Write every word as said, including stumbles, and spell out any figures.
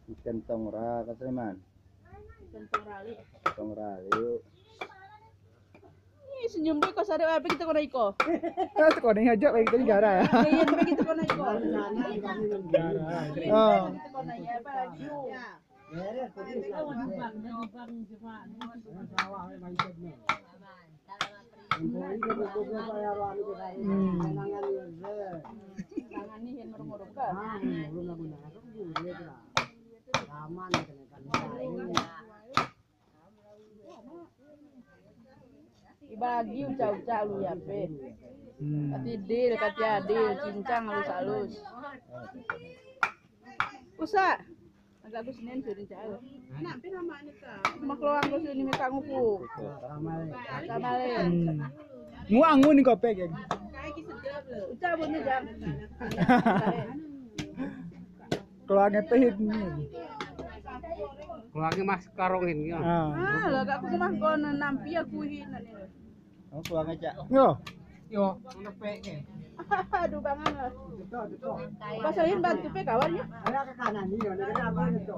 Ikan tongra, Kak Saiman. Ikan tongrali. Tongrali. Ih, senyum deh ko, sare, apa kita kona iko? Ah, kita kona aja, kita negara. Iya, apa kita kona iko? Ah. Kita kona ya, apa lagi? Hmm. Ibagi uca-uca lu yape. Hmm. Kati dil, kati adil, cincang alus-alus. Usa. Agak aku senen sudah cak. Anak pin nama ini ta? Mak loang ko sini meka ngupu. Tamale. Hmm. Ngu angu ni kope, geng. Uca bunu jang. Keluarnya pehit ni. Keluarnya mas karongin ya. Ah. Ah, lah aku mah ko nampi aku hin. Oh, keluarnya cak. Yo. Yo, ngepe ke. Aduh, bangan lah. Pasahin bantu pe kawan ya. Ada ke kanan ni, ada ke apa ni tu?